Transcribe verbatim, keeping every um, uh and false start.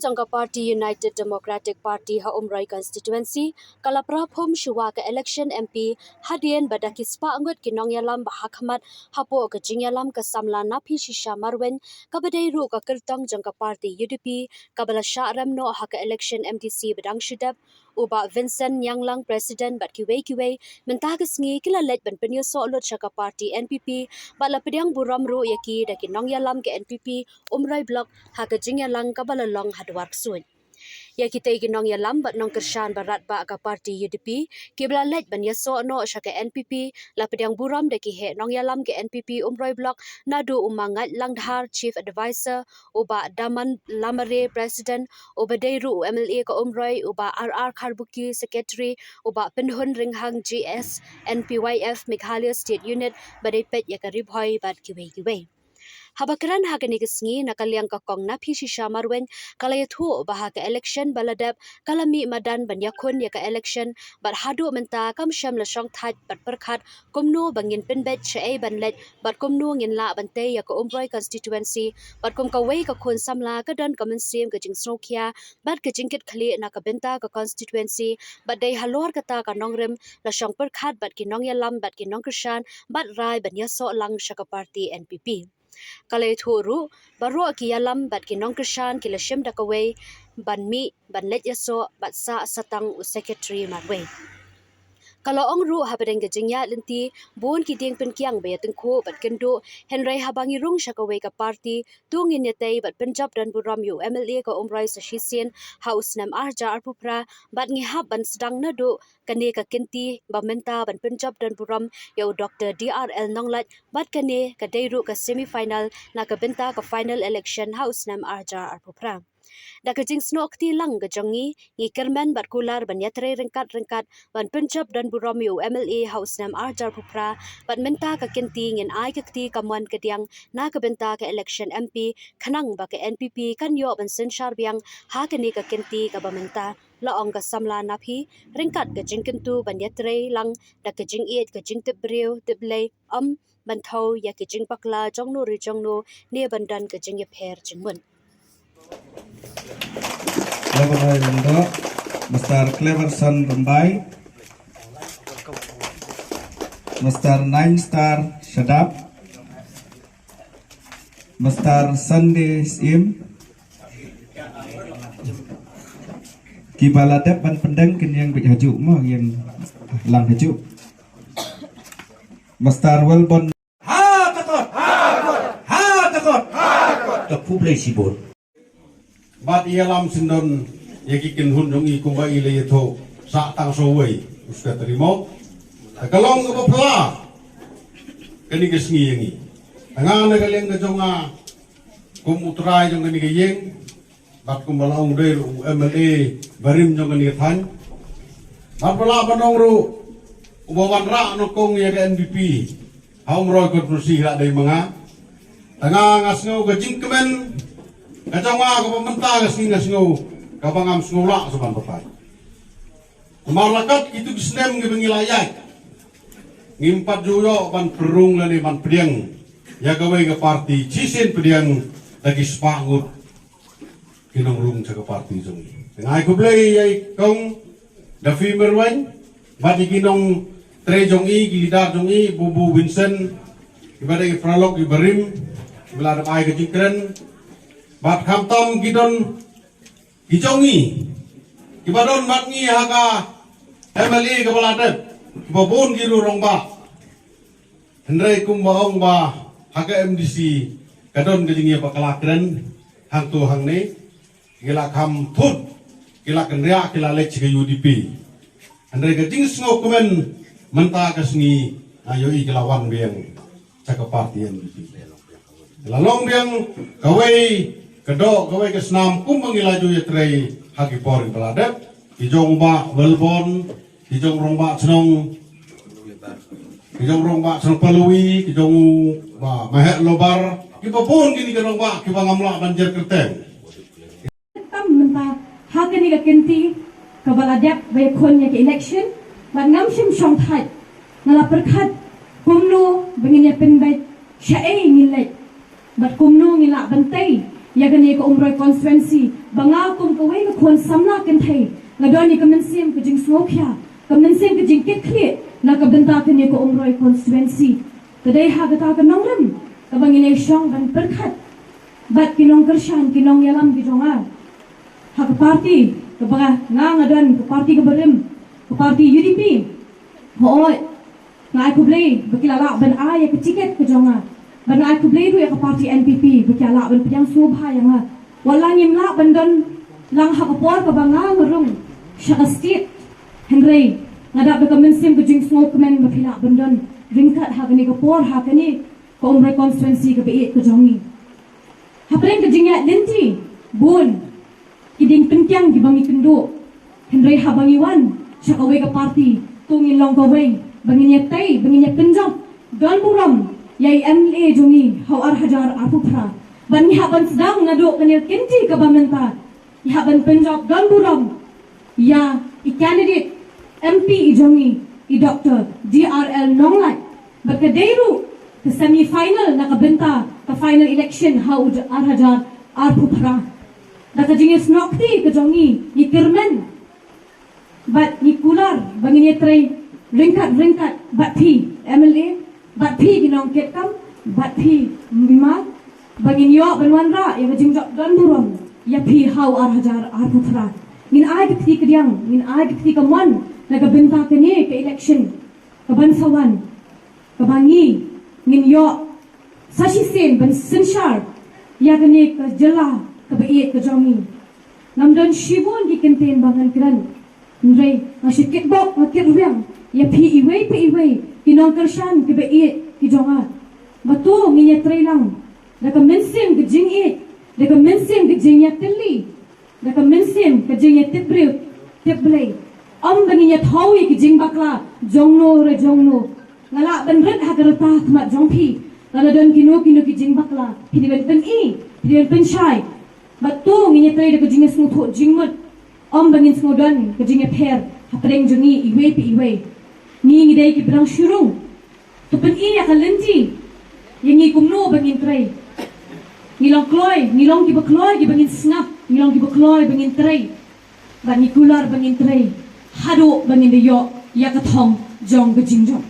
Jong ka party United Democratic Party ha Umroi constituency ka la pra phum shuwa ka election M P hadien ba da ki spah ngut ki nongïalam ba hakhmat hapoh ka jingïalam ka samla Naphi Shisha Marwein, kaba dei ruh ka kyrtong jong ka party U D P, kaba la shah rem noh ha ka election M D C ba dang shu dep, u Bah Vincent Nianglang, President, bad kiwei kiwei, mynta ka sngi ki la leit ban pynïasoh lut sha ka party N P P, bad la pdiang burom ruh ïa ki da ki nongïalam ka N P P Umroi Block ha ka jingïalang kaba la long ha Dwar Ksuid. Ïa kitei ki nongïalam bad nongkyrshan ba radbah ka party U D P, kiba la leit ban ïasoh noh sha ka N P P, la pdiang burom da ki heh nongïalam ka N P P Umroi Block, naduh u Ma Ngait Langdhar, Chief Advisor, u Bah Daman Lamare, President, uba dei ruh u M L A ka Umroi, u Bah R R Kharbuki, Secretary, u Bah Pynhun Ringhang, G S, N P Y F Meghalaya State Unit, ba dei peit ïa ka Ri Bhoi, bad kiwei kiwei. Haba kren ha kane ka sngi na ka liang ka Kong Naphi Shisha Marwein, ka la ïathuh ba ha ka election ba la dep, ka la mih madan ban ïakhun ïa ka election, bad haduh mynta kam shym la shongthait bad pyrkhat kumno ba ngin pynbeit shaei ban leit, bad kumno ngin lah ban tei ïa ka Umroi constituency, bad kum kawei ka khun samla ka don ka mynsiem ka jingsngewkhia bad ka jingkitkhlieh na ka bynta ka constituency, bad dei halor kata ka nongrim la shong pyrkhat bad ki nongïalam bad ki nongkyrshan bad rai ban ïasoh lang sha ka party N P P. Ka la ïathuh ruh, baroh ki ïalam bad ki nongkyrshan ki la shim da kawei ban mih ban leit ïasoh bad sah satang u Secretary marwei. Ka la ong ruh hapdeng ka jingïaid lynti, bun ki dieng pynkiang ba ïatyngkhuh bad kynduh, hynrei haba ngi rung sha kawei ka party, to ngin ïatei bad pynjop don burom ïa u M L A ka Umroi sa shisien ha u snem ar hajar arphew phra, bad ngi hap ban sdang naduh kane ka kynti ba mynta ban pynjop don burom ïa u Doctor D R L Nonglait, bad kane ka dei ruh ka semi final na ka bynta ka final election ha u snem ar hajar arphew phra. Da ka jingsnoh kti lang ka jong ngi, ngi kyrmen bad kular ban ïatrei ryngkat ryngkat ban pynjop don burom ïa u M L A ha u snem ar hajar arphew phra, bad mynta ka kynti ngin ai ka kti ka mon ka diang na ka bynta ka election M P, khnang ba ka N P P kan ïoh ban synshar biang ha kane ka kynti kaba mynta, la ong ka samla Naphi, ryngkat ka jingkyntu ban ïatrei lang da ka jingïeit, ka jingtip briew tip Blei, ym ban thew ïa ka jingbakla jongno re jongno ne ban don ka jingïapher jingmut. Laba bai lyndoh, Mister Cleverson Rymbai, Mister Nine Star Shadap, Mister Sunday Syiem, kiba la dep ban pyndeng kin ïeng beit hajuh mo, ïeng lang hajuh. Mister Welbon. Ha ka kot! Ha ka kot! Ha ka kot! Ka khublei shibun. Bad ïalam syndon ïa ki kynhun jong i kumba i la ïathuh, sah tang sawei u Secretary mo. Ka long kaba phylla kane ka sngi ïa ngi. Nga na ka liang ka jong nga kum u trai jong kane ka ïing, bad kumba la ong dei ruh u M L A barim jong kane ka thaiñ. Bad ba lah ban ong ruh uba wanrah nyngkong ïa ka N P P ha Umroi constituency la dei ma nga. Te nga nga sngew ka jingkmen ka jong nga kaba mynta ka sngi nga sngew kaba ngam sngew lah sa ban batai. Namar la kat kitu ki snem kiba ngi la ïaid, ngim pat ju ïoh ban pynrung lane ban pdiang ïa kawei ka party, shisien pdiang da ki spah ngut ki nongrung sha ka party jong ngi. Te nga ai khublei ïa i Kong Naphi Marwein bad ïa ki nongtrei jong i, ki leader jong i, Bubu Vincent, kiba dei ki paralok kiba rim, kiba la dep ai ka jingkren. Bad khamtam ki don ki jong ngi kiba don bad ngi ha ka M L A kaba la dep, kiba bun ki rangbah. Hynrei kumba ong ba ha ka M D C ka don ka jingïabakla kren hangto hangne, ki la kham thut, ki la kynriah, ki la leit sha ka U D P. Hynrei ka jingsngewkmen mynta ka sngi nga ïohi ki la wan biang sha ka party N P P. La long biang kawei ka doh, kawei ka snam kumba ngi la ju ïatrei ha ki por kiba la dep. Ki jong u Bah Welbon, ki jong u Rangbah Chnong, ki jong u Rangbah Chnong Palawi, ki jong u Bah Maheh Lobar, kiba bun kine ki rangbah kiba ngam lah ban jer kyrteng. Tam mynta ha kane ka kynti kaba la dep ba ïakhun ïa ka election, bad ngam shym shongthait, nga la pyrkhat kumno ba ngin ïa pynbeit shaei ngin leit, bad kumno ngin lah ban tei ïa kane ka Umroi constituency, ba nga kum kawei ka khun samla kynthei nga don ïa ka mynsiem ka jingsngewkhia, ka mynsiem ka jingkitkhlieh na ka bynta kane ka Umroi constituency. Ka dei ha kata ka nongrim kaba ngin ïa shong ban pyrkhat bad ki nongkyrshan, ki nongïalam ki jong nga ha ka party kaba nga nga don, ka party kaba rim, ka party U D P. Hooid, nga ai khublei ba ki la lah ban ai ïa ka tiket ka jong nga. Bad nga ai khublei ruh ïa ka party N P P ba ki la lah ban pdiang sngewbha ïa nga. Wat la ngim lah ban don lang ha ka por kaba nga nga rung sha ka state, hynrei nga dap da ka mynsiem ka jingsngewkmen ba phi lah ban don ryngkat ha kane ka por, ha kane ka Umroi constituency kaba ïeit ka jong ngi. Hapdeng ka jingïaid lynti bun ki dieng pynkiang kiba ngi kynduh, hynrei haba ngi wan sha kawei ka party, to ngin long kawei ba ngin ïatei, ba ngin ïapynjop don burom ïa i M L A jong ngi ha u ar hajar arphew phra. Bad ngi hap ban sdang naduh kane ka lynti kaba mynta, ngi hap ban pynjop don burom ïa i candidate M P i jong ngi, i Doctor D R L Nonglait. Bad ka dei ruh ka semi final na ka bynta ka final election ha u ar hajar arphew phra. Da ka jingïasnoh kti ka jong ngi, ngi kyrmen bad ngi kular ba ngin ïatrei ryngkat ryngkat bad phi M L A, bad phi ki nongkitkam, bad phi M P, ba ngin ïoh ban wanrah ïa ka jingjop don burom ïa phi ha u ar hajar arphew phra. Ngin ai ka kti kadiang, ngin ai ka kti kamon na ka bynta kane ka election kaban sa wan, kaba ngi ngin ïoh sa shisien ban synshar ïa kane ka jylla kaba ïeit ka jong ngi. Ngam don shibun ki kyntien ba ngan kren, hynrei nga shu kitbok, nga kitrwiang ïa phi iwei pa iwei ki nongkyrshan kiba ïeit ki jong nga, ba to ngin ïatrei lang da ka mynsiem ka jingïeit, da ka mynsiem ka jingïatylli, da ka mynsiem ka jingïatip briew tip Blei. Ym ba ngin ïathaw ïa ki jingbakla jongno re jongno. Nga lah ban rit ha ka rta khmat jong phi, lada don kino kino ki jingbakla, phi dei ban pyni, phi dei ban pynshai. Bad to ngin ïatrei da ka jingïasngewthuh jingmut, ym ba ngin sngew don ka jingïapher hapdeng jong ngi iwei pa iwei. Ngi ngi dei kiba dang shu rung. To pyni ïa ka lynti ïa ngi kumno ba ngin trei. Ngi long kloi, ngi long kiba kloi kiba ngin sngap, ngi long kiba kloi ba ngin trei. Bad ngi kular ba ngin trei haduh ba ngin da ïoh ïa ka thong jong ka jingjop.